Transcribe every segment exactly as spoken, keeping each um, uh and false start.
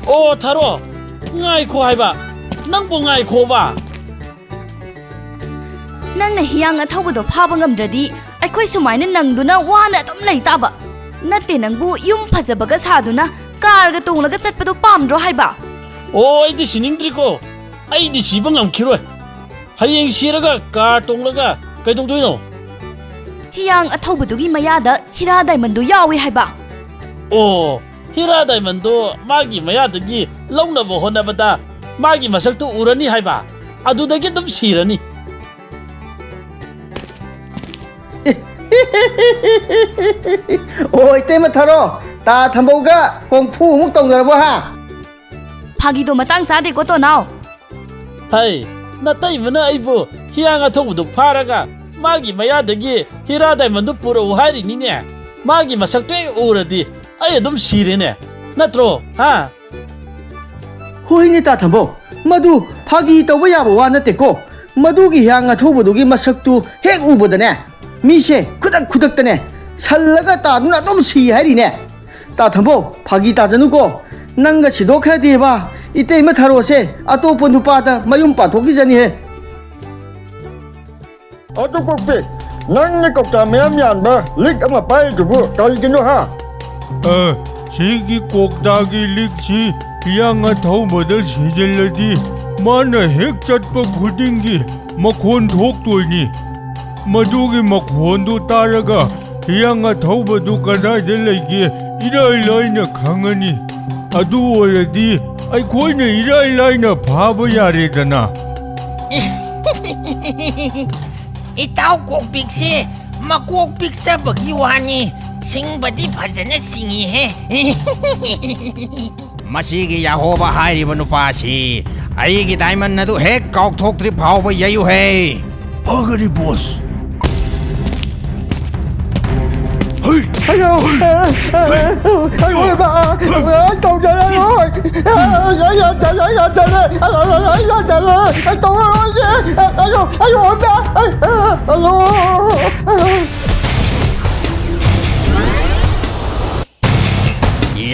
ꯑꯣ, ꯊꯥꯔꯣ, ꯉꯥꯏꯈꯣ ꯍꯥꯏꯕ, ꯅꯪꯕꯨ ꯉꯥꯏꯈꯣꯕ꯫ ꯅꯪꯅ ꯍꯤꯌꯥꯡ ꯑꯊꯧꯕꯗꯣ ꯐꯥꯕ ꯉꯝꯗ꯭ꯔꯗꯤ, ꯑꯩꯈꯣꯏ ꯁꯨꯃꯥꯏꯅ ꯅꯪꯗꯨꯅ ꯋꯥꯅ ꯑꯗꯨꯝ ꯂꯩ ꯇꯥꯕ꯫ ꯅꯠꯇꯦ, ꯅꯪꯕꯨ ꯌꯨꯝ ꯐꯖꯕꯒ ꯁꯥꯗꯨꯅ ꯀꯥꯔꯒ ꯇꯣꯡꯂꯒ ꯆꯠꯄꯗꯣ ꯄꯥꯝꯗ꯭ꯔꯣ ꯍꯥꯏꯕ? ꯑꯣ, ꯑꯩꯗꯤ ꯁꯤꯅꯤꯡꯗ꯭ꯔꯤꯀꯣ꯫ ꯑꯩꯗꯤ ꯁꯤꯕ ꯉꯝꯈꯤꯔꯣꯏ꯫ ꯍꯌꯦꯡ ꯁꯤꯔꯒ ꯀꯥꯔ ꯇꯣꯡꯂꯒ ꯀꯩꯗꯧꯗꯣꯏꯅꯣ? ꯍꯤꯌꯥꯡ ꯑꯊꯧꯕꯗꯨꯒꯤ ꯃꯌꯥꯗ ꯍꯤꯔꯥ ꯗꯥꯏꯃꯟꯗꯣ ꯌꯥꯎꯏ ꯍꯥꯏꯕ꯫ ꯑꯣ, ꯍꯤꯔꯥ ꯗꯥꯏꯃꯟꯗꯣ ꯃꯥꯒꯤ ꯃꯌꯥꯗꯒꯤ ꯂꯧꯅꯕ ꯍꯣꯠꯅꯕꯗ ꯃꯥꯒꯤ ꯃꯁꯛꯇꯨ ꯎꯔꯅꯤ ꯍꯥꯏꯕ꯫ ꯑꯗꯨꯗꯒꯤ ꯑꯗꯨꯝ ꯁꯤꯔꯅꯤ꯫ ꯑꯣ, ꯏꯇꯩꯃ ꯊꯥꯔꯣ, ꯇꯥ ꯊꯝꯕꯧꯒ ꯀꯣꯡꯐꯨ ꯑꯃꯨꯛ ꯇꯧꯅꯔꯕꯣ ꯍꯥ? ꯐꯥꯒꯤꯗꯣ ꯃꯇꯥꯡ ꯆꯥꯗꯦꯀꯣ, ꯇꯣꯅꯥꯎ꯫ ꯍꯩ, ꯅꯇꯩꯃꯅ ꯑꯩꯕꯨ ꯍꯤꯌꯥꯡ ꯑꯊꯧꯕꯗꯨ ꯐꯥꯔꯒ ꯃꯥꯒꯤ ꯃꯌꯥꯗꯒꯤ ꯍꯤꯔꯥ ꯗꯥꯏꯃꯟꯗꯨ ꯄꯨꯔꯛꯎ ꯍꯥꯏꯔꯤꯅꯤꯅꯦ꯫ ꯃꯥꯒꯤ ꯃꯁꯛꯇꯨ ꯍꯦꯛ ꯎꯔꯗꯤ ꯑꯩ ꯑꯗꯨꯝ ꯁꯤꯔꯦꯅꯦ꯫ ꯅꯠꯇ꯭ꯔꯣ? ꯍꯥ? ꯍꯣꯏꯅꯦ, ꯇꯥ ꯊꯝꯕꯧ, ꯃꯗꯨ ꯐꯥꯒꯤ ꯇꯧꯕ ꯌꯥꯕ ꯋꯥ ꯅꯠꯇꯦꯀꯣ꯫ ꯃꯗꯨꯒꯤ ꯍꯤꯌꯥꯡ ꯑꯊꯧꯕꯗꯨꯒꯤ ꯃꯁꯛꯇꯨ ꯍꯦꯛ ꯎꯕꯗꯅꯦ, ꯃꯤꯁꯦ ꯈꯨꯗꯛ ꯈꯨꯗꯛꯇꯅꯦ ꯁꯜꯂꯒ ꯇꯥꯗꯨꯅ ꯑꯗꯨꯝ ꯁꯤ ꯍꯥꯏꯔꯤꯅꯦ꯫ ꯇꯥ ꯊꯝꯕꯧ, ꯐꯥꯒꯤ ꯇꯥꯖꯅꯨꯀꯣ꯫ ꯅꯪꯒ ꯁꯤꯗꯣꯛꯈ꯭ꯔꯗꯤꯕ, ꯏꯇꯩꯃ ꯊꯥꯔꯣꯁꯦ ꯑꯇꯣꯞꯄ ꯅꯨꯄꯥꯗ ꯃꯌꯨꯝ ꯄꯥꯟꯊꯣꯛꯈꯤꯖꯅꯤꯍꯦ꯫ ꯑꯗꯨ ꯀꯣꯛꯄꯤ, ꯅꯪꯅ ꯀꯧꯇꯥ ꯃꯌꯥꯝ ꯌꯥꯟꯕ ꯂꯤꯛ ꯑꯃ ꯄꯥꯏꯔꯤꯗꯨꯕꯨ ꯀꯔꯤꯒꯤꯅꯣ ꯍꯥ? ꯑ, ꯁꯤꯒꯤ ꯀꯧꯇꯥꯒꯤ ꯂꯤꯛꯁꯤ ꯍꯤꯌꯥꯡ ꯑꯊꯧꯕꯗ ꯁꯤꯖꯤꯜꯂꯗꯤ ꯃꯥꯅ ꯍꯦꯛ ꯆꯠꯄ ꯈꯨꯗꯤꯡꯒꯤ ꯃꯈꯣꯟ ꯊꯣꯛꯇꯣꯏꯅꯤ꯫ ꯃꯗꯨꯒꯤ ꯃꯈꯣꯟꯗꯨ ꯇꯥꯔꯒ ꯍꯤꯌꯥꯡ ꯑꯊꯧꯕꯗꯨ ꯀꯗꯥꯏꯗ ꯂꯩꯒꯦ ꯏꯔꯥꯏ ꯂꯥꯏꯅ ꯈꯪꯉꯅꯤ꯫ ꯑꯗꯨ ꯑꯣꯏꯔꯗꯤ ꯑꯩꯈꯣꯏꯅ ꯏꯔꯥꯏ ꯂꯥꯏꯅ ꯐꯥꯕ ꯌꯥꯔꯦꯗꯅ꯫ ꯏꯇꯥꯎ ꯀꯣꯛꯄꯤꯛꯁꯦ ꯃꯀꯣꯛ ꯄꯤꯛꯆꯕꯒꯤ ꯋꯥꯅꯤ, ꯁꯤꯡꯕꯗꯤ ꯐꯖꯅ ꯁꯤꯡꯉꯤꯍꯦ꯫ ꯃꯁꯤꯒꯤ ꯌꯥꯍꯣꯕ ꯍꯥꯏꯔꯤꯕ ꯅꯨꯄꯥꯁꯤ ꯑꯩꯒꯤ ꯗꯥꯏꯃꯟ ꯑꯗꯨ ꯍꯦꯛ ꯀꯥꯎꯊꯣꯛꯇ꯭ꯔꯤ ꯐꯥꯎꯕ ꯌꯩꯌꯨꯍꯦ꯫ ꯐꯒꯅꯤ, ꯕꯣꯁ꯫ ꯍꯩ! ꯑꯌꯣ! ꯑꯩ ꯑꯣꯏꯕ! ꯇꯧꯖꯔꯔꯣꯏ! ꯑꯩ ꯌꯥꯗꯔꯦ! ꯑꯩ ꯌꯥꯗꯔꯦ! ꯑꯩ ꯇꯧꯔꯔꯣꯏꯒꯦ! ꯑꯌꯣ! ꯑꯩ ꯑꯣꯏꯕ! ꯑꯩ! ꯑꯌꯣ!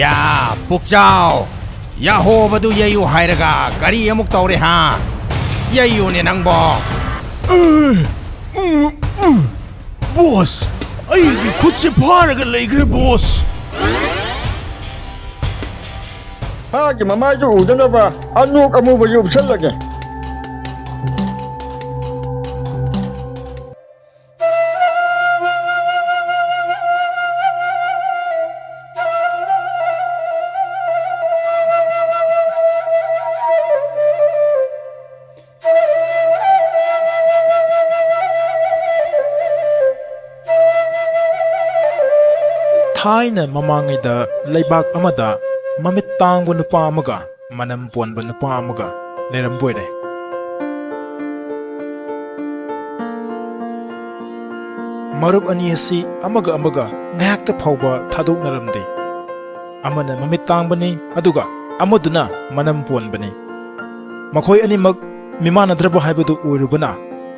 ꯌꯥ, ꯄꯨꯛꯆꯥꯎ! ꯌꯥꯍꯣꯕꯗꯨ ꯌꯩꯌꯨ ꯍꯥꯏꯔꯒ ꯀꯔꯤ ꯑꯃꯨꯛ ꯇꯧꯔꯦ, ꯍꯥ? ꯌꯩꯌꯨꯅꯦ ꯅꯪꯕꯣ꯫ ꯕꯣꯁ, ꯑꯩꯒꯤ ꯈꯨꯠꯁꯦ ꯐꯥꯔꯒ ꯂꯩꯈ꯭ꯔꯦ, ꯕꯣꯁ꯫ ꯃꯥꯒꯤ ꯃꯃꯥꯏꯗꯨ ꯎꯗꯅꯕ ꯑꯅꯣꯛ ꯑꯃꯨꯕ ꯌꯨꯞꯁꯜꯂꯒꯦ꯫ ꯊꯥꯏꯅ ꯃꯃꯥꯡꯉꯩꯗ ꯂꯩꯕꯥꯛ ꯑꯃꯗ ꯃꯃꯤꯠ ꯇꯥꯡꯕ ꯅꯨꯄꯥ ꯑꯃꯒ ꯃꯅꯝ ꯄꯣꯟꯕ ꯅꯨꯄꯥ ꯑꯃꯒ ꯂꯩꯔꯝꯕ ꯑꯣꯏꯔꯦ꯫ ꯃꯔꯨꯞ ꯑꯅꯤ ꯑꯁꯤ ꯑꯃꯒ ꯑꯃꯒ ꯉꯥꯏꯍꯥꯛꯇ ꯐꯥꯎꯕ ꯊꯥꯗꯣꯛꯅꯔꯝꯗꯦ꯫ ꯑꯃꯅ ꯃꯃꯤꯠ ꯇꯥꯡꯕꯅꯤ, ꯑꯗꯨꯒ ꯑꯃꯗꯨꯅ ꯃꯅꯝ ꯄꯣꯟꯕꯅꯤ꯫ ꯃꯈꯣꯏ ꯑꯅꯤꯃꯛ ꯃꯤꯃꯥꯟꯅꯗ꯭ꯔꯕ ꯍꯥꯏꯕꯗꯨ ꯑꯣꯏꯔꯨꯕꯅ,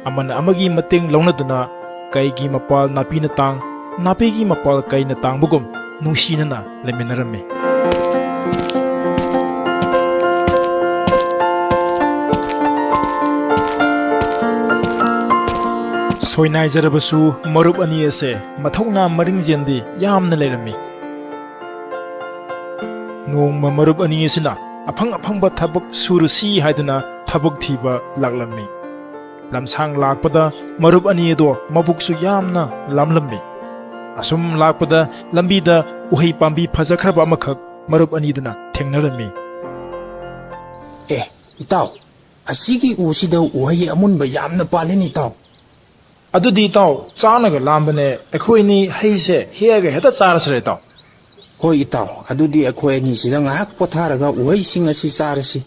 ꯑꯃꯅ ꯑꯃꯒꯤ ꯃꯇꯦꯡ ꯂꯧꯅꯗꯨꯅ ꯀꯩꯒꯤ ꯃꯄꯥꯜ ꯅꯥꯄꯤꯅ ꯇꯥꯡ, ꯅꯥꯄꯤꯒꯤ ꯃꯄꯥꯜ ꯀꯩꯅ ꯇꯥꯡꯕꯒꯨꯝ ꯅꯨꯡꯁꯤꯅꯅ ꯂꯩꯃꯤꯟꯅꯔꯝꯃꯤ꯫ ꯁꯣꯏꯅꯥꯏꯖꯔꯕꯁꯨ ꯃꯔꯨꯞ ꯑꯅꯤ ꯑꯁꯦ ꯃꯊꯧꯅꯥ ꯃꯔꯤꯡꯖꯦꯜꯗꯤ ꯌꯥꯝꯅ ꯂꯩꯔꯝꯃꯤ꯫ ꯅꯣꯡꯃ ꯃꯔꯨꯞ ꯑꯅꯤ ꯑꯁꯤꯅ ꯑꯐꯪ ꯑꯐꯪꯕ ꯊꯕꯛ ꯁꯨꯔꯨꯁꯤ ꯍꯥꯏꯗꯨꯅ ꯊꯕꯛ ꯊꯤꯕ ꯂꯥꯛꯂꯝꯃꯤ꯫ ꯂꯝꯁꯥꯡ ꯂꯥꯛꯄꯗ ꯃꯔꯨꯞ ꯑꯅꯤ ꯑꯗꯣ ꯃꯕꯨꯛꯁꯨ ꯌꯥꯝꯅ ꯂꯥꯝꯂꯝꯃꯤ꯫ ꯑꯁꯨꯝ ꯂꯥꯛꯄꯗ ꯂꯝꯕꯤꯗ ꯎꯍꯩ ꯄꯥꯝꯕꯤ ꯐꯖꯈ꯭ꯔꯕ ꯑꯃꯈꯛ ꯃꯔꯨꯞ ꯑꯅꯤꯗꯨꯅ ꯊꯦꯡꯅꯔꯝꯃꯤ꯫ ꯑꯦ, ꯏꯇꯥꯎ, ꯑꯁꯤꯒꯤ ꯎꯁꯤꯗ ꯎꯍꯩ ꯑꯃꯨꯟꯕ ꯌꯥꯝꯅ ꯄꯥꯜꯂꯤꯅꯦ, ꯏꯇꯥꯎ꯫ ꯑꯗꯨꯗꯤ ꯏꯇꯥꯎ, ꯆꯥꯅꯒ ꯂꯥꯝꯕꯅꯦ, ꯑꯩꯈꯣꯏ ꯑꯅꯤ ꯍꯩꯁꯦ ꯍꯦꯛꯑꯒ ꯍꯦꯛꯇ ꯆꯥꯔꯁꯤꯔ, ꯏꯇꯥꯎ? ꯍꯣꯏ, ꯏꯇꯥꯎ, ꯑꯗꯨꯗꯤ ꯑꯩꯈꯣꯏ ꯑꯅꯤꯁꯤꯗ ꯉꯥꯏꯍꯥꯛ ꯄꯣꯊꯥꯔꯒ ꯎꯍꯩꯁꯤꯡ ꯑꯁꯤ ꯆꯥꯔꯁꯤ꯫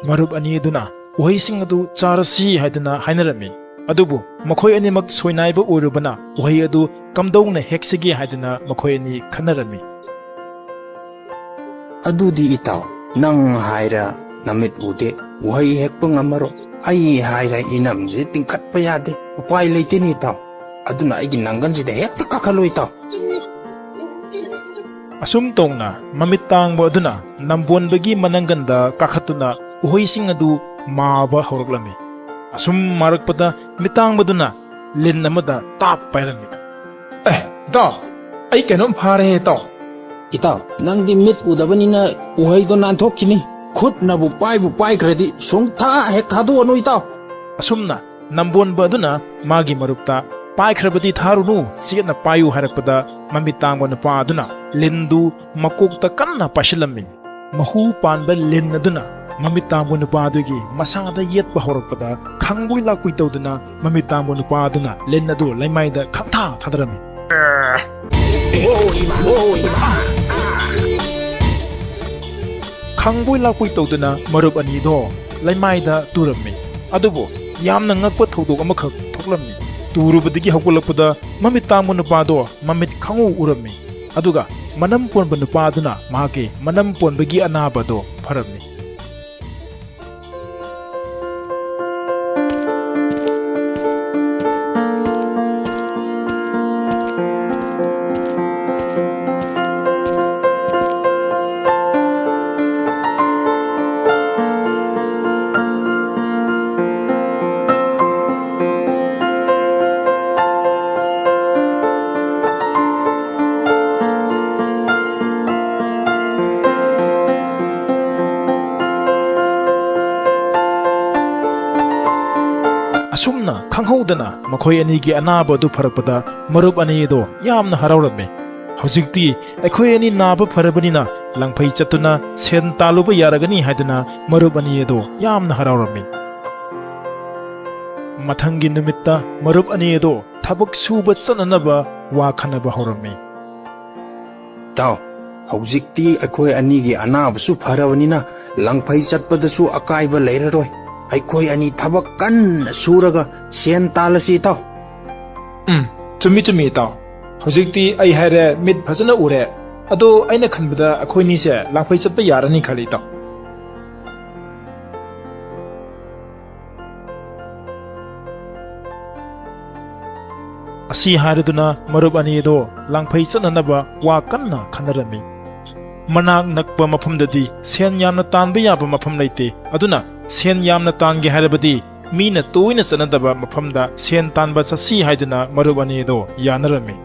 ꯃꯔꯨꯞ ꯑꯅꯤ ꯑꯗꯨꯅ ꯎꯍꯩꯁꯤꯡ ꯑꯗꯨ ꯆꯥꯔꯁꯤ ꯍꯥꯏꯗꯨꯅ ꯍꯥꯏꯅꯔꯝꯃꯤ꯫ ꯑꯗꯨꯕꯨ ꯃꯈꯣꯏ ꯑꯅꯤꯃꯛ ꯁꯣꯏꯅꯥꯏꯕ ꯑꯣꯏꯔꯨꯕꯅ ꯎꯍꯩ ꯑꯗꯨ ꯀꯝꯗꯧꯅ ꯍꯦꯛꯁꯤꯒꯦ ꯍꯥꯏꯗꯨꯅ ꯃꯈꯣꯏ ꯑꯅꯤ ꯈꯟꯅꯔꯝꯃꯤ꯫ ꯑꯗꯨꯗꯤ ꯏꯇꯥꯎ, ꯅꯪ ꯍꯥꯏꯔ ꯅꯃꯤꯠ ꯎꯗꯦ, ꯎꯍꯩ ꯍꯦꯛꯄ ꯉꯝꯃꯔꯣꯏ꯫ ꯑꯩ ꯍꯥꯏꯔ ꯏꯅꯝꯁꯦ ꯇꯤꯡꯈꯠꯄ ꯌꯥꯗꯦ꯫ ꯎꯄꯥꯏ ꯂꯩꯇꯦꯅꯦ ꯏꯇꯥꯎ꯫ ꯑꯗꯨꯅ ꯑꯩꯒꯤ ꯅꯪꯒꯟꯁꯤꯗ ꯍꯦꯛꯇ ꯀꯥꯈꯠꯂꯣ ꯏꯇꯥꯎ꯫ ꯁꯨꯝ ꯇꯧꯅ ꯃꯃꯤꯠ ꯇꯥꯡꯕ ꯑꯗꯨꯅ ꯅꯝꯕꯣꯟꯕꯒꯤ ꯃꯅꯪꯒꯟꯗ ꯀꯥꯈꯠꯇꯨꯅ ꯎꯍꯩꯁꯤꯡ ꯑꯗꯨ ꯃꯥꯕ ꯍꯧꯔꯛꯂꯝꯃꯤ꯫ ꯑꯁꯨꯝ ꯃꯥꯔꯛꯄꯗ ꯃꯤꯠ ꯇꯥꯡꯕꯗꯨꯅ ꯂꯤꯟ ꯑꯃꯗ ꯇꯥꯞ ꯄꯥꯏꯔꯝꯃꯤ꯫ "ꯑꯦ, ꯏꯇꯥꯎ, ꯑꯩ ꯀꯩꯅꯣꯝ ꯐꯥꯔꯦ, ꯏꯇꯥꯎ!" "ꯏꯇꯥꯎ, ꯅꯪꯗꯤ ꯃꯤꯠ ꯎꯗꯕꯅꯤꯅ ꯎꯍꯩꯗꯣ ꯅꯥꯟꯊꯣꯛꯈꯤꯅꯤ꯫ ꯈꯨꯠꯅꯕꯨ ꯄꯥꯏꯕꯨ ꯄꯥꯏꯈ꯭ꯔꯗꯤ ꯁꯨꯡꯊꯥ ꯍꯦꯛ ꯊꯥꯗꯣꯛꯑꯅꯨ, ꯏꯇꯥꯎ!" ꯑꯁꯨꯝꯅ ꯅꯝꯕꯣꯟꯕ ꯑꯗꯨꯅ ꯃꯥꯒꯤ ꯃꯔꯨꯞꯇ "ꯄꯥꯏꯈ꯭ꯔꯕꯗꯤ ꯊꯥꯔꯨꯅꯨ, ꯆꯦꯠꯅ ꯄꯥꯏꯌꯨ" ꯍꯥꯏꯔꯛꯄꯗ, ꯃꯃꯤꯠ ꯇꯥꯡꯕ ꯅꯨꯄꯥ ꯑꯗꯨꯅ ꯂꯤꯟꯗꯨ ꯃꯀꯣꯛꯇ ꯀꯟꯅ ꯄꯥꯏꯁꯤꯜꯂꯝꯃꯤ꯫ ꯃꯍꯨ ꯄꯥꯟꯕ ꯂꯤꯟ ꯑꯗꯨꯅ ꯃꯃꯤꯠ ꯇꯥꯡꯕ ꯅꯨꯄꯥ ꯑꯗꯨꯒꯤ ꯃꯁꯥꯗ ꯌꯦꯠꯄ ꯍꯧꯔꯛꯄꯗ, ꯈꯪꯕꯣꯏ ꯂꯥꯛꯄꯣꯏ ꯇꯧꯗꯨꯅ ꯃꯃꯤꯠ ꯇꯥꯡꯕ ꯅꯨꯄꯥ ꯑꯗꯨꯅ ꯂꯤꯟ ꯑꯗꯨ ꯂꯩꯃꯥꯏꯗ ꯈꯪꯊꯥ ꯊꯥꯗꯔꯝꯃꯤ꯫ ꯈꯪꯕꯣꯏ ꯂꯥꯛꯄꯣꯏ ꯇꯧꯗꯨꯅ ꯃꯔꯨꯞ ꯑꯅꯤꯗꯣ ꯂꯩꯃꯥꯏꯗ ꯇꯨꯔꯝꯃꯤ꯫ ꯑꯗꯨꯕꯨ ꯌꯥꯝꯅ ꯉꯛꯄ ꯊꯧꯗꯣꯛ ꯑꯃꯈꯛ ꯊꯣꯛꯂꯝꯃꯤ꯫ ꯇꯨꯔꯨꯕꯗꯒꯤ ꯍꯧꯒꯠꯂꯛꯄꯗ ꯃꯃꯤꯠ ꯇꯥꯡꯕ ꯅꯨꯄꯥꯗꯣ ꯃꯃꯤꯠ ꯈꯪꯎ ꯎꯔꯝꯃꯤ꯫ ꯑꯗꯨꯒ ꯃꯅꯝ ꯄꯣꯟꯕ ꯅꯨꯄꯥ ꯑꯗꯨꯅ ꯃꯍꯥꯛꯀꯤ ꯃꯅꯝ ꯄꯣꯟꯕꯒꯤ ꯑꯅꯥꯕꯗꯣ ꯐꯔꯝꯃꯤ꯫ ꯑꯁꯨꯝꯅ ꯈꯪꯍꯧꯗꯅ ꯃꯈꯣꯏ ꯑꯅꯤꯒꯤ ꯑꯅꯥꯕ ꯑꯗꯨ ꯐꯔꯛꯄꯗ ꯃꯔꯨꯞ ꯑꯅꯤ ꯑꯗꯣ ꯌꯥꯝꯅ ꯍꯔꯥꯎꯔꯝꯃꯤ꯫ "ꯍꯧꯖꯤꯛꯇꯤ ꯑꯩꯈꯣꯏ ꯑꯅꯤ ꯅꯥꯕ ꯐꯔꯕꯅꯤꯅ ꯂꯪꯐꯩ ꯆꯠꯇꯨꯅ ꯁꯦꯟ ꯇꯥꯜꯂꯨꯕ ꯌꯥꯔꯒꯅꯤ" ꯍꯥꯏꯗꯨꯅ ꯃꯔꯨꯞ ꯑꯅꯤ ꯑꯗꯣ ꯌꯥꯝꯅ ꯍꯔꯥꯎꯔꯝꯃꯤ꯫ ꯃꯊꯪꯒꯤ ꯅꯨꯃꯤꯠꯇ ꯃꯔꯨꯞ ꯑꯅꯤ ꯑꯗꯣ ꯊꯕꯛ ꯁꯨꯕ ꯆꯠꯅꯅꯕ ꯋꯥ ꯈꯟꯅꯕ ꯍꯧꯔꯝꯃꯤ꯫ "ꯏꯇꯥꯎ, ꯍꯧꯖꯤꯛꯇꯤ ꯑꯩꯈꯣꯏ ꯑꯅꯤꯒꯤ ꯑꯅꯥꯕꯁꯨ ꯐꯔꯕꯅꯤꯅ ꯂꯪꯐꯩ ꯆꯠꯄꯗꯁꯨ ꯑꯀꯥꯏꯕ ꯂꯩꯔꯔꯣꯏ꯫ ꯑꯩꯈꯣꯏ ꯑꯅꯤ ꯊꯕꯛ ꯀꯟꯅ ꯁꯨꯔꯒ ꯁꯦꯟ ꯇꯥꯜꯂꯁꯤ, ꯏꯇꯥꯎ꯫" "ꯎꯝ, ꯆꯨꯝꯃꯤ, ꯆꯨꯝꯃꯤ, ꯏꯇꯥꯎ꯫ ꯍꯧꯖꯤꯛꯇꯤ ꯑꯩ ꯍꯥꯏꯔꯦ, ꯃꯤꯠ ꯐꯖꯅ ꯎꯔꯦ꯫ ꯑꯗꯣ ꯑꯩꯅ ꯈꯟꯕꯗ ꯑꯩꯈꯣꯏꯅꯤꯁꯦ ꯂꯥꯡꯐꯩ ꯆꯠꯄ ꯌꯥꯔꯅꯤ ꯈꯜꯂꯤ, ꯏꯇꯥꯎ꯫" ꯁꯤ ꯍꯥꯏꯔꯗꯨꯅ ꯃꯔꯨꯞ ꯑꯅꯤ ꯑꯗꯣ ꯂꯥꯡꯐꯩ ꯆꯠꯅꯅꯕ ꯋꯥ ꯀꯟꯅ ꯈꯟꯅꯔꯝꯃꯤ꯫ ꯃꯅꯥꯛ ꯅꯛꯄ ꯃꯐꯝꯗꯗꯤ ꯁꯦꯟ ꯌꯥꯝꯅ ꯇꯥꯟꯕ ꯌꯥꯕ ꯃꯐꯝ ꯂꯩꯇꯦ, ꯑꯗꯨꯅ ꯁꯦꯟ ꯌꯥꯝꯅ ꯇꯥꯟꯒꯦ ꯍꯥꯏꯔꯕꯗꯤ ꯃꯤꯅ ꯇꯣꯏꯅ ꯆꯠꯅꯗꯕ ꯃꯐꯝꯗ ꯁꯦꯟ ꯇꯥꯟꯕ ꯆꯠꯁꯤ ꯍꯥꯏꯗꯨꯅ ꯃꯔꯨꯞ ꯑꯅꯤ ꯑꯗꯣ ꯌꯥꯅꯔꯝꯃꯤ꯫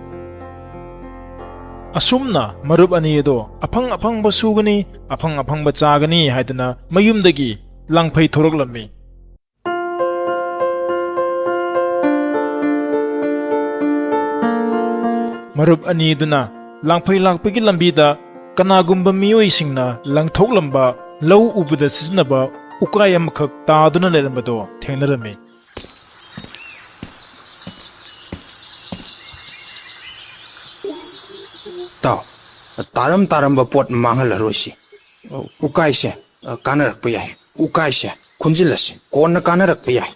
ꯑꯁꯨꯝꯅ ꯃꯔꯨꯞ ꯑꯅꯤ ꯑꯗꯣ ꯑꯐꯪ ꯑꯐꯪꯕ ꯁꯨꯒꯅꯤ, ꯑꯐꯪ ꯑꯐꯪꯕ ꯆꯥꯒꯅꯤ ꯍꯥꯏꯗꯨꯅ ꯃꯌꯨꯝꯗꯒꯤ ꯂꯥꯡꯐꯩ ꯊꯣꯔꯛꯂꯝꯃꯤ꯫ ꯃꯔꯨꯞ ꯑꯅꯤꯗꯨꯅ ꯂꯥꯡꯐꯩ ꯂꯥꯛꯄꯒꯤ ꯂꯝꯕꯤꯗ ꯀꯅꯥꯒꯨꯝꯕ ꯃꯤꯑꯣꯏꯁꯤꯡꯅ ꯂꯪꯊꯣꯛꯂꯝꯕ ꯂꯧ ꯎꯕꯗ ꯁꯤꯖꯤꯟꯅꯕ ꯎꯀꯥꯏ ꯑꯃꯈꯛ ꯇꯥꯗꯨꯅ ꯂꯩꯔꯝꯕꯗꯣ ꯊꯦꯡꯅꯔꯝꯃꯤ꯫ ꯇꯥꯎ, ꯇꯥꯔꯝ ꯇꯥꯔꯝꯕ ꯄꯣꯠ ꯃꯥꯡꯍꯜꯂꯔꯣꯏꯁꯤ꯫ ꯎꯀꯥꯏꯁꯦ, ꯑ, ꯀꯥꯟꯅꯔꯛꯄ ꯌꯥꯏ꯫ ꯎꯀꯥꯏꯁꯦ ꯈꯨꯟꯖꯤꯜꯂꯁꯤ, ꯀꯣꯟꯅ ꯀꯥꯟꯅꯔꯛꯄ ꯌꯥꯏ꯫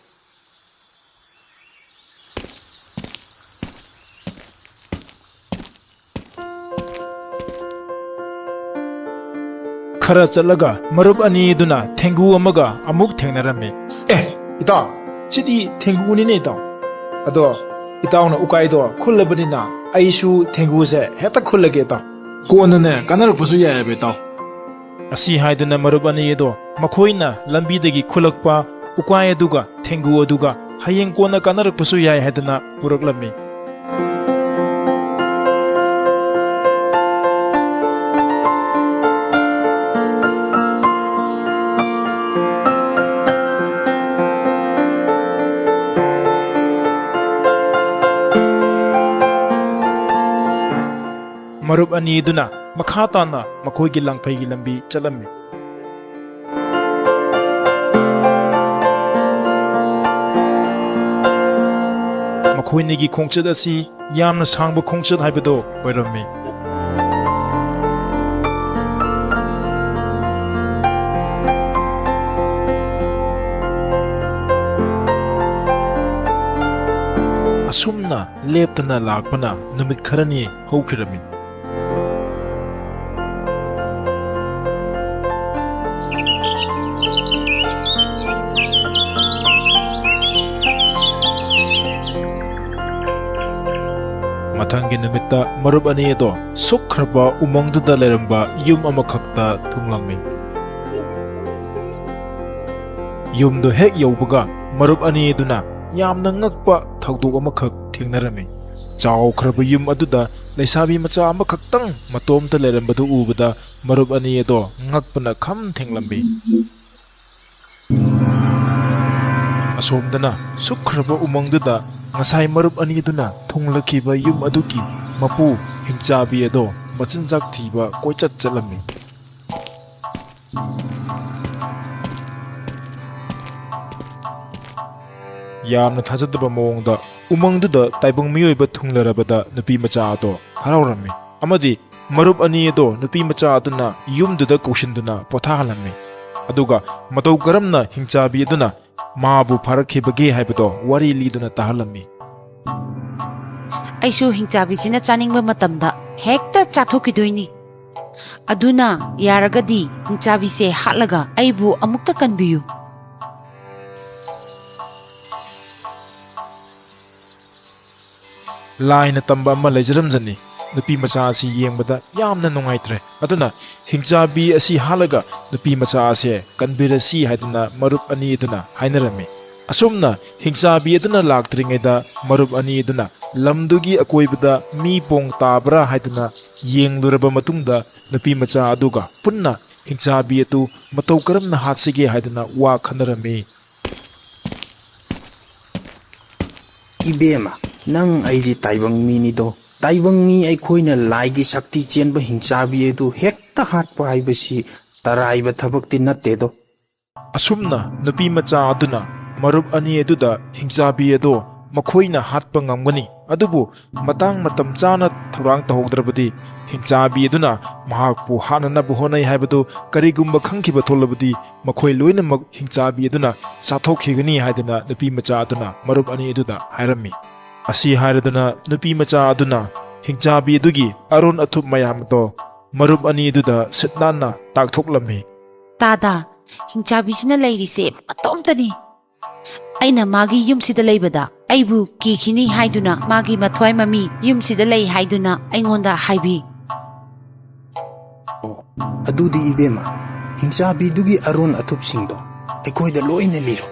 ꯈꯔ ꯆꯠꯂꯒ ꯃꯔꯨꯞ ꯑꯅꯤꯗꯨꯅ ꯊꯦꯡꯒꯨ ꯑꯃꯒ ꯑꯃꯨꯛ ꯊꯦꯡꯅꯔꯝꯃꯤ꯫ ꯑꯦ, ꯏꯇꯥꯎ, ꯁꯤꯗꯤ ꯊꯦꯡꯒꯨꯅꯤꯅꯦ, ꯏꯇꯥꯎ꯫ ꯑꯗꯣ ꯏꯇꯥꯎꯅ ꯎꯀꯥꯏꯗꯣ ꯈꯨꯜꯂꯕꯅꯤꯅ ꯑꯩꯁꯨ ꯊꯦꯡꯒꯨꯁꯦ ꯍꯦꯛꯇ ꯈꯨꯜꯂꯒꯦ, ꯏꯇꯥꯎ꯫ ꯀꯣꯟꯅꯅꯦ ꯀꯥꯟꯅꯔꯛꯄꯁꯨ ꯌꯥꯏꯑꯕ, ꯏꯇꯥꯎ꯫ ꯑꯁꯤ ꯍꯥꯏꯗꯨꯅ ꯃꯔꯨꯞ ꯑꯅꯤ ꯑꯗꯣ ꯃꯈꯣꯏꯅ ꯂꯝꯕꯤꯗꯒꯤ ꯈꯨꯜꯂꯛꯄ ꯎꯀꯥꯏ ꯑꯗꯨꯒ ꯊꯦꯡꯒꯨ ꯑꯗꯨꯒ ꯍꯌꯦꯡ ꯀꯣꯟꯅ ꯀꯥꯟꯅꯔꯛꯄꯁꯨ ꯌꯥꯏ ꯍꯥꯏꯗꯨꯅ ꯄꯨꯔꯛꯂꯝꯃꯤ꯫ ꯃꯔꯨꯞ ꯑꯅꯤꯗꯨꯅ ꯃꯈꯥ ꯇꯥꯅ ꯃꯈꯣꯏꯒꯤ ꯂꯥꯡꯐꯩꯒꯤ ꯂꯝꯕꯤ ꯆꯠꯂꯝꯃꯤ꯫ ꯃꯈꯣꯏꯅꯤꯒꯤ ꯈꯣꯡꯆꯠ ꯑꯁꯤ ꯌꯥꯝꯅ ꯁꯥꯡꯕ ꯈꯣꯡꯆꯠ ꯍꯥꯏꯕꯗꯨ ꯑꯣꯏꯔꯝꯃꯤ꯫ ꯑꯁꯨꯝꯅ ꯂꯦꯞꯇꯅ ꯂꯥꯛꯄꯅ ꯅꯨꯃꯤꯠ ꯈꯔꯅꯤ ꯍꯧꯈꯤꯔꯝꯃꯤ꯫ ꯃꯊꯪꯒꯤ ꯅꯨꯃꯤꯠꯇ ꯃꯔꯨꯞ ꯑꯅꯤ ꯑꯗꯣ ꯁꯨꯛꯈ꯭ꯔꯕ ꯎꯃꯪꯗꯨꯗ ꯂꯩꯔꯝꯕ ꯌꯨꯝ ꯑꯃꯈꯛꯇ ꯊꯨꯡꯂꯝꯃꯤ꯫ ꯌꯨꯝꯗꯣ ꯍꯦꯛ ꯌꯧꯕꯒ ꯃꯔꯨꯞ ꯑꯅꯤ ꯑꯗꯨꯅ ꯌꯥꯝꯅ ꯉꯛꯄ ꯊꯧꯗꯣꯛ ꯑꯃꯈꯛ ꯊꯦꯡꯅꯔꯝꯃꯤ꯫ ꯆꯥꯎꯈ꯭ꯔꯕ ꯌꯨꯝ ꯑꯗꯨꯗ ꯂꯩꯁꯥꯕꯤ ꯃꯆꯥ ꯑꯃꯈꯛꯇꯪ ꯃꯇꯣꯝꯇ ꯂꯩꯔꯝꯕꯗꯨ ꯎꯕꯗ ꯃꯔꯨꯞ ꯑꯅꯤ ꯑꯗꯣ ꯉꯛꯄꯅ ꯈꯝ ꯊꯦꯡꯂꯝꯃꯤ꯫ ꯑꯁꯣꯝꯗꯅ ꯁꯨꯛꯈ꯭ꯔꯕ ꯎꯃꯪꯗꯨꯗ ꯉꯁꯥꯏ ꯃꯔꯨꯞ ꯑꯅꯤꯗꯨꯅ ꯊꯨꯡꯂꯈꯤꯕ ꯌꯨꯝ ꯑꯗꯨꯒꯤ ꯃꯄꯨ ꯍꯤꯡꯆꯥꯕꯤ ꯑꯗꯣ ꯃꯆꯤꯟꯖꯥꯛ ꯊꯤꯕ ꯀꯣꯏꯆꯠ ꯆꯠꯂꯝꯃꯤ꯫ ꯌꯥꯝꯅ ꯊꯥꯖꯗꯕ ꯃꯑꯣꯡꯗ ꯎꯃꯪꯗꯨꯗ ꯇꯥꯏꯕꯪ ꯃꯤꯑꯣꯏꯕ ꯊꯨꯡꯂꯔꯕꯗ ꯅꯨꯄꯤ ꯃꯆꯥ ꯑꯗꯣ ꯍꯔꯥꯎꯔꯝꯃꯤ ꯑꯃꯗꯤ ꯃꯔꯨꯞ ꯑꯅꯤ ꯑꯗꯣ ꯅꯨꯄꯤ ꯃꯆꯥ ꯑꯗꯨꯅ ꯌꯨꯝꯗꯨꯗ ꯀꯧꯁꯤꯟꯗꯨꯅ ꯄꯣꯊꯥꯍꯜꯂꯝꯃꯤ꯫ ꯑꯗꯨꯒ ꯃꯇꯧ ꯀꯔꯝꯅ ꯍꯤꯡꯆꯥꯕꯤ ꯑꯗꯨꯅ ꯃꯥꯕꯨ ꯐꯥꯔꯛꯈꯤꯕꯒꯦ ꯍꯥꯏꯕꯗꯣ ꯋꯥꯔꯤ ꯂꯤꯗꯨꯅ ꯇꯥꯍꯜꯂꯝꯃꯤ꯫ ꯑꯩꯁꯨ ꯍꯤꯡꯆꯥꯕꯤꯁꯤꯅ ꯆꯥꯅꯤꯡꯕ ꯃꯇꯝꯗ ꯍꯦꯛꯇ ꯆꯥꯊꯣꯛꯈꯤꯗꯣꯏꯅꯤ꯫ ꯑꯗꯨꯅ ꯌꯥꯔꯒꯗꯤ ꯍꯤꯡꯆꯥꯕꯤꯁꯦ ꯍꯥꯠꯂꯒ ꯑꯩꯕꯨ ꯑꯃꯨꯛꯇ ꯀꯟꯕꯤꯌꯨ꯫ ꯂꯥꯏꯅ ꯇꯝꯕ ꯑꯃ ꯂꯩꯖꯔꯝꯖꯅꯤ꯫ ꯅꯨꯄꯤ ꯃꯆꯥ ꯑꯁꯤ ꯌꯦꯡꯕꯗ ꯌꯥꯝꯅ ꯅꯨꯡꯉꯥꯏꯇ꯭ꯔꯦ꯫ ꯑꯗꯨꯅ ꯍꯤꯡꯆꯥꯕꯤ ꯑꯁꯤ ꯍꯥꯠꯂꯒ ꯅꯨꯄꯤ ꯃꯆꯥ ꯑꯁꯦ ꯀꯟꯕꯤꯔꯁꯤ ꯍꯥꯏꯗꯨꯅ ꯃꯔꯨꯞ ꯑꯅꯤ ꯑꯗꯨꯅ ꯍꯥꯏꯅꯔꯝꯃꯤ꯫ ꯑꯁꯨꯝꯅ ꯍꯤꯡꯆꯥꯕꯤ ꯑꯗꯨꯅ ꯂꯥꯛꯇ꯭ꯔꯤꯉꯩꯗ ꯃꯔꯨꯞ ꯑꯅꯤ ꯑꯗꯨꯅ ꯂꯝꯗꯨꯒꯤ ꯑꯀꯣꯏꯕꯗ ꯃꯤ ꯄꯣꯡ ꯇꯥꯕ꯭ꯔꯥ ꯍꯥꯏꯗꯨꯅ ꯌꯦꯡꯂꯨꯔꯕ ꯃꯇꯨꯡꯗ ꯅꯨꯄꯤ ꯃꯆꯥ ꯑꯗꯨꯒ ꯄꯨꯟꯅ ꯍꯤꯡꯆꯥꯕꯤ ꯑꯗꯨ ꯃꯇꯧ ꯀꯔꯝꯅ ꯍꯥꯠꯁꯤꯒꯦ ꯍꯥꯏꯗꯨꯅ ꯋꯥ ꯈꯟꯅꯔꯝꯃꯤ꯫ ꯏꯕꯦꯝꯃ, ꯅꯪ ꯑꯩꯗꯤ ꯇꯥꯏꯕꯪ ꯃꯤꯅꯤꯗꯣ꯫ ꯇꯥꯏꯕꯪ ꯃꯤ ꯑꯩꯈꯣꯏꯅ ꯂꯥꯏꯒꯤ ꯁꯛꯇꯤ ꯆꯦꯟꯕ ꯍꯤꯡꯆꯥꯕꯤ ꯑꯗꯨ ꯍꯦꯛꯇ ꯍꯥꯠꯄ ꯍꯥꯏꯕꯁꯤ ꯇꯔꯥꯏꯕ ꯊꯕꯛꯇꯤ ꯅꯠꯇꯦꯗꯣ꯫ ꯑꯁꯨꯝꯅ ꯅꯨꯄꯤ ꯃꯆꯥ ꯑꯗꯨꯅ ꯃꯔꯨꯞ ꯑꯅꯤ ꯑꯗꯨꯗ ꯍꯤꯡꯆꯥꯕꯤ ꯑꯗꯣ ꯃꯈꯣꯏꯅ ꯍꯥꯠꯄ ꯉꯝꯒꯅꯤ, ꯑꯗꯨꯕꯨ ꯃꯇꯥꯡ ꯃꯇꯝ ꯆꯥꯅ ꯊꯧꯔꯥꯡ ꯇꯧꯍꯧꯗ꯭ꯔꯕꯗꯤ ꯍꯤꯡꯆꯥꯕꯤ ꯑꯗꯨꯅ ꯃꯍꯥꯛꯄꯨ ꯍꯥꯠꯅꯅꯕ ꯍꯣꯠꯅꯩ ꯍꯥꯏꯕꯗꯨ ꯀꯔꯤꯒꯨꯝꯕ ꯈꯪꯈꯤꯕ ꯊꯣꯛꯂꯕꯗꯤ ꯃꯈꯣꯏ ꯂꯣꯏꯅꯃꯛ ꯍꯤꯡꯆꯥꯕꯤ ꯑꯗꯨꯅ ꯆꯥꯊꯣꯛꯈꯤꯒꯅꯤ ꯍꯥꯏꯗꯅ ꯅꯨꯄꯤ ꯃꯆꯥ ꯑꯗꯨꯅ ꯃꯔꯨꯞ ꯑꯅꯤ ꯑꯗꯨꯗ ꯍꯥꯏꯔꯝꯃꯤ꯫ ꯑꯁꯤ ꯍꯥꯏꯔꯗꯨꯅ ꯅꯨꯄꯤ ꯃꯆꯥ ꯑꯗꯨꯅ ꯍꯤꯡꯆꯥꯕꯤ ꯑꯗꯨꯒꯤ ꯑꯔꯣꯟ ꯑꯊꯨꯞ ꯃꯌꯥꯝ ꯑꯗꯣ ꯃꯔꯨꯞ ꯑꯅꯤ ꯑꯗꯨꯗ ꯁꯤꯠ ꯅꯥꯟꯅ ꯇꯥꯛꯊꯣꯛꯂꯝꯃꯤ꯫ ꯇꯥꯗ, ꯍꯤꯡꯆꯥꯕꯤꯁꯤꯅ ꯂꯩꯔꯤꯁꯦ ꯃꯇꯣꯝꯇꯅꯤ꯫ ꯑꯩꯅ ꯃꯥꯒꯤ ꯌꯨꯝꯁꯤꯗ ꯂꯩꯕꯗ ꯑꯩꯕꯨ ꯀꯤꯈꯤꯅꯤ ꯍꯥꯏꯗꯨꯅ ꯃꯥꯒꯤ ꯃꯊ꯭ꯋꯥꯏ ꯃꯃꯤ ꯌꯨꯝꯁꯤꯗ ꯂꯩ ꯍꯥꯏꯗꯨꯅ ꯑꯩꯉꯣꯟꯗ ꯍꯥꯏꯕꯤ꯫ ꯑꯣ, ꯑꯗꯨꯗꯤ ꯏꯕꯦꯝꯃ, ꯍꯤꯡꯆꯥꯕꯤꯗꯨꯒꯤ ꯑꯔꯣꯟ ꯑꯊꯨꯞꯁꯤꯡꯗꯣ ꯑꯩꯈꯣꯏꯗ ꯂꯣꯏꯅ ꯂꯤꯔꯣ꯫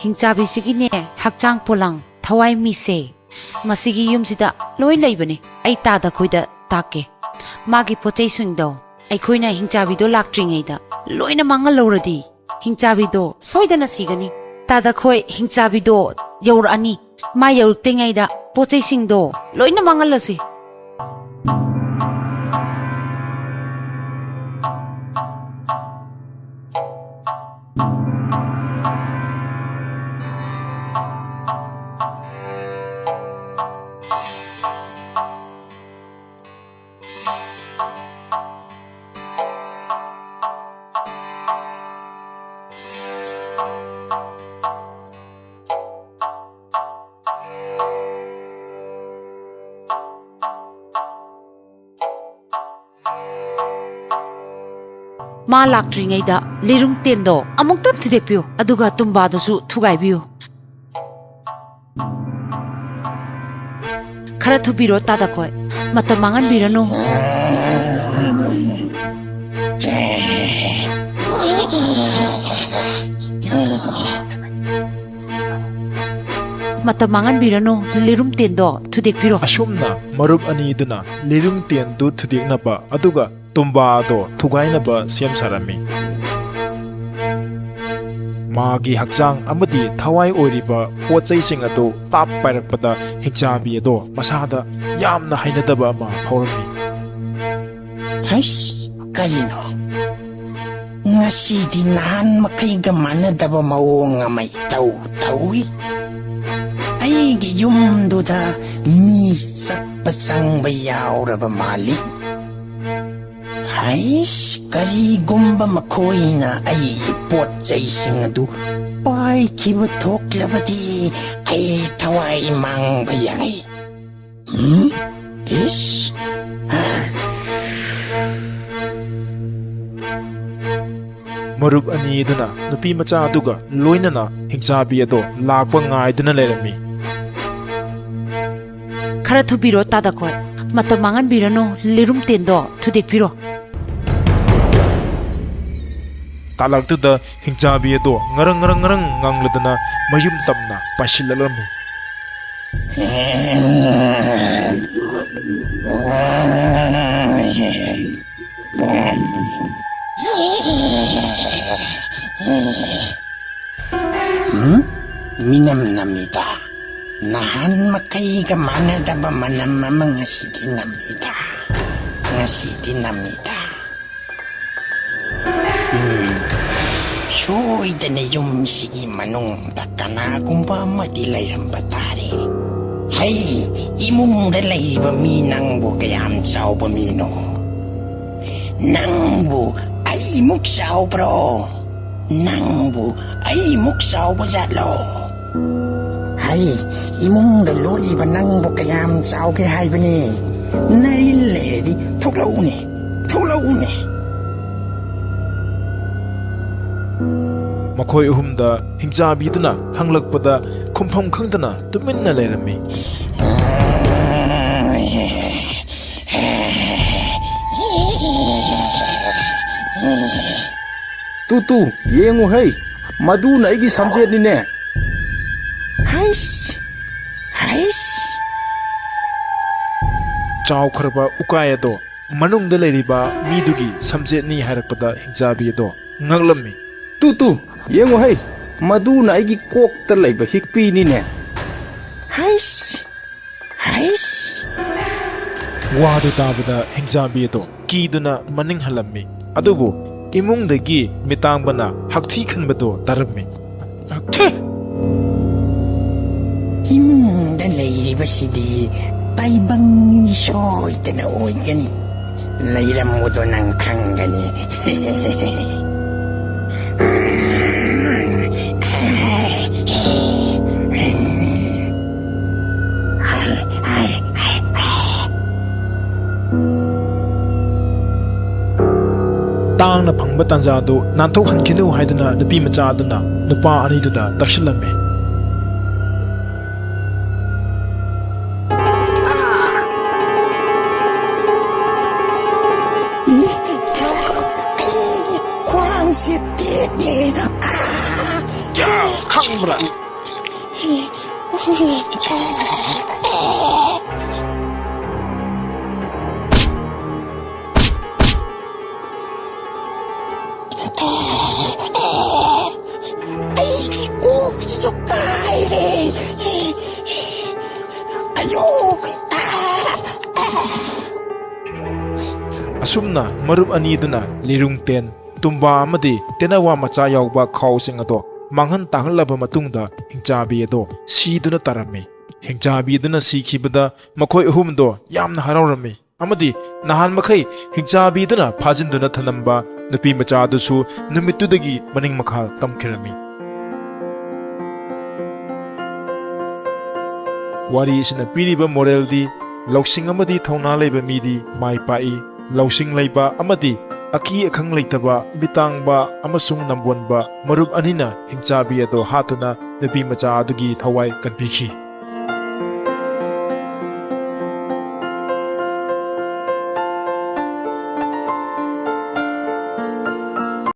ꯍꯤꯡꯆꯥꯕꯤꯁꯤꯒꯤꯅꯦ, ꯍꯛꯆꯥꯡ ꯄꯣꯂꯥꯡ, ꯊꯋꯥꯏ ꯃꯤꯁꯦ, ꯃꯁꯤꯒꯤ ꯌꯨꯝꯁꯤꯗ ꯂꯣꯏ ꯂꯩꯕꯅꯤ꯫ ꯑꯩ ꯇꯥꯗ ꯈꯣꯏꯗ ꯇꯥꯛꯀꯦ꯫ ꯃꯥꯒꯤ ꯄꯣꯠ ꯆꯩꯁꯤꯡꯗꯣ ꯑꯩꯈꯣꯏꯅ ꯍꯤꯡꯆꯥꯕꯤꯗꯣ ꯂꯥꯛꯇ꯭ꯔꯤꯉꯩꯗ ꯂꯣꯏꯅ ꯃꯥꯡꯍꯜꯍꯧꯔꯗꯤ, ꯍꯤꯡꯆꯥꯕꯤꯗꯣ ꯁꯣꯏꯗꯅ ꯁꯤꯒꯅꯤ꯫ ꯇꯥꯗ ꯈꯣꯏ, ꯍꯤꯡꯆꯥꯕꯤꯗꯣ ꯌꯧꯔꯛꯑꯅꯤ꯫ ꯃꯥ ꯌꯧꯔꯛꯇ꯭ꯔꯤꯉꯩꯗ ꯄꯣꯠ ꯆꯩꯁꯤꯡꯗꯣ ꯂꯣꯏꯅ ꯃꯥꯡꯍꯜꯂꯁꯤ꯫ ꯃꯥ ꯂꯥꯛꯇ꯭ꯔꯤꯉꯩꯗ ꯂꯤꯔꯨꯡ ꯇꯦꯟꯗꯣ ꯑꯃꯨꯛꯇ ꯊꯨꯗꯦꯛꯄꯤꯌꯨ, ꯑꯗꯨꯒ ꯇꯨꯝꯕꯥꯗꯨꯁꯨ ꯊꯨꯒꯥꯏꯕꯤꯌꯨ꯫ ꯈꯔ ꯊꯨꯕꯤꯔꯣ, ꯇꯥꯗꯈꯣꯏ꯫ ꯃꯇꯝ ꯃꯥꯡꯍꯟꯕꯤꯔꯅꯨ꯫ ꯃꯇꯝ ꯃꯥꯡꯍꯟꯕꯤꯔꯅꯨ, ꯂꯤꯔꯨꯝ ꯇꯦꯟꯗꯣ ꯊꯨꯗꯦꯛꯄꯤꯔꯣ꯫ ꯑꯁꯨꯝꯅ ꯃꯔꯨꯞ ꯑꯅꯤꯗꯨꯅ ꯂꯤꯔꯨꯝ ꯇꯦꯟꯗꯨ ꯊꯨꯗꯦꯛꯅꯕ ꯑꯗꯨꯒ ꯇꯨꯝꯕꯥꯗꯣ ꯊꯨꯒꯥꯏꯅꯕ ꯁꯦꯝ ꯁꯥꯔꯝꯃꯤ꯫ ꯃꯥꯒꯤ ꯍꯛꯆꯥꯡ ꯑꯃꯗꯤ ꯊꯋꯥꯏ ꯑꯣꯏꯔꯤꯕ ꯄꯣꯠ ꯆꯩꯁꯤꯡ ꯑꯗꯨ ꯇꯥꯞ ꯄꯥꯏꯔꯛꯄꯗ ꯍꯤꯡꯆꯥꯕꯤ ꯑꯗꯣ ꯃꯁꯥꯗ ꯌꯥꯝꯅ ꯍꯩꯅꯗꯕ ꯑꯃ ꯐꯥꯎꯔꯝꯃꯤ꯫ ꯍꯩꯁ, ꯀꯔꯤꯅꯣ? ꯉꯁꯤꯗꯤ ꯅꯍꯥꯟ ꯃꯈꯩꯒ ꯃꯥꯟꯅꯗꯕ ꯃꯑꯣꯡ ꯑꯃ ꯏꯇꯧ ꯇꯧꯏ꯫ ꯑꯩꯒꯤ ꯌꯨꯝꯗꯨꯗ ꯃꯤ ꯆꯠꯄ ꯆꯪꯕ ꯌꯥꯎꯔꯕ ꯃꯥꯜꯂꯤ꯫ ꯍꯩꯁ, ꯀꯔꯤꯒꯨꯝꯕ ꯃꯈꯣꯏꯅ ꯑꯩꯒꯤ ꯄꯣꯠ ꯆꯩꯁꯤꯡ ꯑꯗꯨ ꯄꯥꯏꯈꯤꯕ ꯊꯣꯛꯂꯕꯗꯤ ꯑꯩ ꯊꯋꯥꯏ ꯃꯥꯡꯕ ꯌꯥꯏ꯫ ꯎꯝ? ꯏꯁ! ꯍꯥ? ꯃꯔꯨꯞ ꯑꯅꯤ ꯑꯗꯨꯅ ꯅꯨꯄꯤ ꯃꯆꯥ ꯑꯗꯨꯒ ꯂꯣꯏꯅꯅ ꯍꯤꯡꯆꯥꯕꯤ ꯑꯗꯣ ꯂꯥꯛꯄ ꯉꯥꯏꯗꯨꯅ ꯂꯩꯔꯝꯃꯤ꯫ ꯈꯔ ꯊꯨꯕꯤꯔꯣ ꯇꯥꯗꯈꯣꯏ, ꯃꯇꯝ ꯃꯥꯡꯍꯟꯕꯤꯔꯅꯨ, ꯂꯤꯔꯨꯝ ꯇꯦꯟꯗꯣ ꯊꯨꯗꯦꯛꯄꯤꯔꯣ꯫ ꯇꯥꯂꯛꯇꯨꯗ ꯍꯤꯡꯆꯥꯕꯤ ꯑꯗꯣ ꯉꯔꯪ ꯉꯔꯪ ꯉꯔꯪ ꯉꯪꯂꯗꯅ ꯃꯌꯨꯝ ꯇꯝꯅ ꯄꯥꯏꯁꯤꯜꯂꯛꯂꯝꯃꯤ꯫ ꯎꯝ? ꯃꯤꯅꯝ ꯅꯝꯃꯤꯗ꯫ ꯅꯍꯥꯟ ꯃꯈꯩꯒ ꯃꯥꯟꯅꯗꯕ ꯃꯅꯝ ꯑꯃ ꯉꯁꯤꯗꯤ ꯅꯝꯃꯤꯗ꯫ ꯉꯁꯤꯗꯤ ꯅꯝꯃꯤꯗ꯫ ꯎꯝ, ꯁꯣꯏꯗꯅ ꯌꯨꯝꯁꯤꯒꯤ ꯃꯅꯨꯡꯗ ꯀꯅꯥꯒꯨꯝꯕ ꯑꯃꯗꯤ ꯂꯩꯔꯝꯕ ꯇꯥꯔꯦ꯫ ꯍꯩ, ꯏꯃꯨꯡꯗ ꯂꯩꯔꯤꯕ ꯃꯤ ꯅꯪꯕꯨ ꯀꯌꯥꯝ ꯆꯥꯎꯕ ꯃꯤꯅꯣ? ꯅꯪꯕꯨ ꯑꯩꯃꯨꯛ ꯆꯥꯎꯕ꯭ꯔꯣ? ꯅꯪꯕꯨ ꯑꯩꯃꯨꯛ ꯆꯥꯎꯕ ꯖꯥꯠꯂꯣ? ꯍꯩ, ꯏꯃꯨꯡꯗ ꯂꯣꯠꯂꯤꯕ ꯅꯪꯕꯨ ꯀꯌꯥꯝ ꯆꯥꯎꯒꯦ ꯍꯥꯏꯕꯅꯤ? ꯅꯔꯤꯜ ꯂꯩꯔꯗꯤ ꯊꯣꯛꯂꯛꯎꯅꯦ, ꯊꯣꯛꯂꯛꯎꯅꯦ꯫ ꯃꯈꯣꯏ ꯑꯍꯨꯝꯗ ꯍꯤꯡꯆꯥꯕꯤꯗꯨꯅ ꯍꯪꯂꯛꯄꯗ ꯈꯨꯝꯐꯝ ꯈꯪꯗꯅ ꯇꯨꯃꯤꯟꯅ ꯂꯩꯔꯝꯃꯤ꯫ ꯇꯨ ꯇꯨ, ꯌꯦꯡꯉꯨ ꯍꯩ, ꯃꯗꯨꯅ ꯑꯩꯒꯤ ꯁꯝꯖꯦꯠꯅꯤꯅꯦ꯫ ꯍꯩꯁ! ꯍꯩꯁ! ꯆꯥꯎꯈ꯭ꯔꯕ ꯎꯀꯥꯏ ꯑꯗꯣ ꯃꯅꯨꯡꯗ ꯂꯩꯔꯤꯕ ꯃꯤꯗꯨꯒꯤ ꯁꯝꯖꯦꯠꯅꯤ ꯍꯥꯏꯔꯛꯄꯗ ꯍꯤꯡꯆꯥꯕꯤ ꯑꯗꯣ ꯉꯛꯂꯝꯃꯤ꯫ ꯇꯨ ꯇꯨ, ꯌꯦꯡꯉꯨ ꯍꯩ, ꯃꯗꯨꯅ ꯑꯩꯒꯤ ꯀꯣꯛꯇ ꯂꯩꯕ ꯍꯤꯛꯄꯤꯅꯤꯅꯦ꯫ ꯍꯩꯁ! ꯍꯩꯁ! ꯋꯥꯗꯨ ꯇꯥꯕꯗ ꯍꯤꯡꯆꯥꯕꯤ ꯑꯗꯣ ꯀꯤꯗꯨꯅ ꯃꯅꯤꯡ ꯍꯜꯂꯝꯃꯤ꯫ ꯑꯗꯨꯕꯨ ꯏꯃꯨꯡꯗꯒꯤ ꯃꯤꯇꯥꯡꯕꯅ ꯍꯛꯊꯤ ꯈꯟꯕꯗꯣ ꯇꯥꯔꯝꯃꯤ꯫ ꯍꯛꯊꯤ! ꯏꯃꯨꯡꯗ ꯂꯩꯔꯤꯕꯁꯤꯗꯤ ꯇꯥꯏꯕꯪ ꯁꯣꯏꯗꯅ ꯑꯣꯏꯒꯅꯤ꯫ ꯂꯩꯔꯝꯃꯨꯗꯣ ꯅꯪ ꯈꯪꯒꯅꯤ꯫ ꯇꯥꯡꯅ ꯐꯪꯕ ꯇꯥꯟꯖꯥꯗꯨ ꯅꯥꯟꯊꯣꯛꯍꯟꯈꯤꯅꯨ ꯍꯥꯏꯗꯨꯅ ꯅꯨꯄꯤ ꯃꯆꯥ ꯑꯗꯨꯅ ꯅꯨꯄꯥ ꯑꯅꯤꯗꯨꯗ ꯇꯛꯁꯤꯜꯂꯝꯃꯤ꯫ ꯑꯩꯒꯤ ꯈ꯭ꯋꯥꯡꯁꯦ ꯇꯦꯛꯂꯦ꯫ ꯑꯥ! ꯈꯪꯕ꯭ꯔꯥ? ꯑꯩꯒꯤ ꯀꯣꯛꯁꯤꯁꯨ ꯀꯥꯏꯔꯦ꯫ ꯑꯌꯣ! ꯑꯁꯨꯝꯅ ꯃꯔꯨꯞ ꯑꯅꯤꯗꯨꯅ ꯂꯤꯔꯨꯡ ꯇꯦꯟ, ꯇꯨꯝꯕꯥ ꯑꯃꯗꯤ ꯇꯦꯅꯋꯥ ꯃꯆꯥ ꯌꯥꯎꯕ ꯈꯥꯎꯁꯤꯡ ꯑꯗꯣ ꯃꯥꯡꯍꯟ ꯇꯥꯛꯍꯜꯂꯕ ꯃꯇꯨꯡꯗ ꯍꯤꯡꯆꯥꯕꯤ ꯑꯗꯣ ꯁꯤꯗꯨꯅ ꯇꯥꯔꯝꯃꯤ꯫ ꯍꯤꯡꯆꯥꯕꯤ ꯑꯗꯨꯅ ꯁꯤꯈꯤꯕꯗ ꯃꯈꯣꯏ ꯑꯍꯨꯝꯗꯣ ꯌꯥꯝꯅ ꯍꯔꯥꯎꯔꯝꯃꯤ꯫ ꯑꯃꯗꯤ ꯅꯍꯥꯟ ꯃꯈꯩ ꯍꯤꯡꯆꯥꯕꯤꯗꯨꯅ ꯐꯥꯖꯤꯟꯗꯨꯅ ꯊꯝꯂꯝꯕ ꯅꯨꯄꯤ ꯃꯆꯥ ꯑꯗꯨꯁꯨ ꯅꯨꯃꯤꯠꯇꯨꯗꯒꯤ ꯃꯅꯤꯡ ꯃꯈꯥ ꯇꯝꯈꯤꯔꯝꯃꯤ꯫ ꯋꯥꯔꯤ ꯑꯁꯤꯅ ꯄꯤꯔꯤꯕ ꯃꯣꯔꯦꯜꯗꯤ, ꯂꯧꯁꯤꯡ ꯑꯃꯗꯤ ꯊꯧꯅꯥ ꯂꯩꯕ ꯃꯤꯗꯤ ꯃꯥꯏ ꯄꯥꯛꯏ, ꯂꯧꯁꯤꯡ ꯂꯩꯕ ꯑꯃꯗꯤ ꯑꯀꯤ ꯑꯈꯪ ꯂꯩꯇꯕ, ꯃꯤꯇꯥꯡꯕ ꯑꯃꯁꯨꯡ ꯅꯝꯕꯣꯟꯕ ꯃꯔꯨꯞ ꯑꯅꯤꯅ ꯍꯤꯡꯆꯥꯕꯤ ꯑꯗꯣ ꯍꯥꯠꯇꯨꯅ ꯅꯨꯄꯤ ꯃꯆꯥ ꯑꯗꯨꯒꯤ ꯊꯋꯥꯏ ꯀꯟꯕꯤꯈꯤ꯫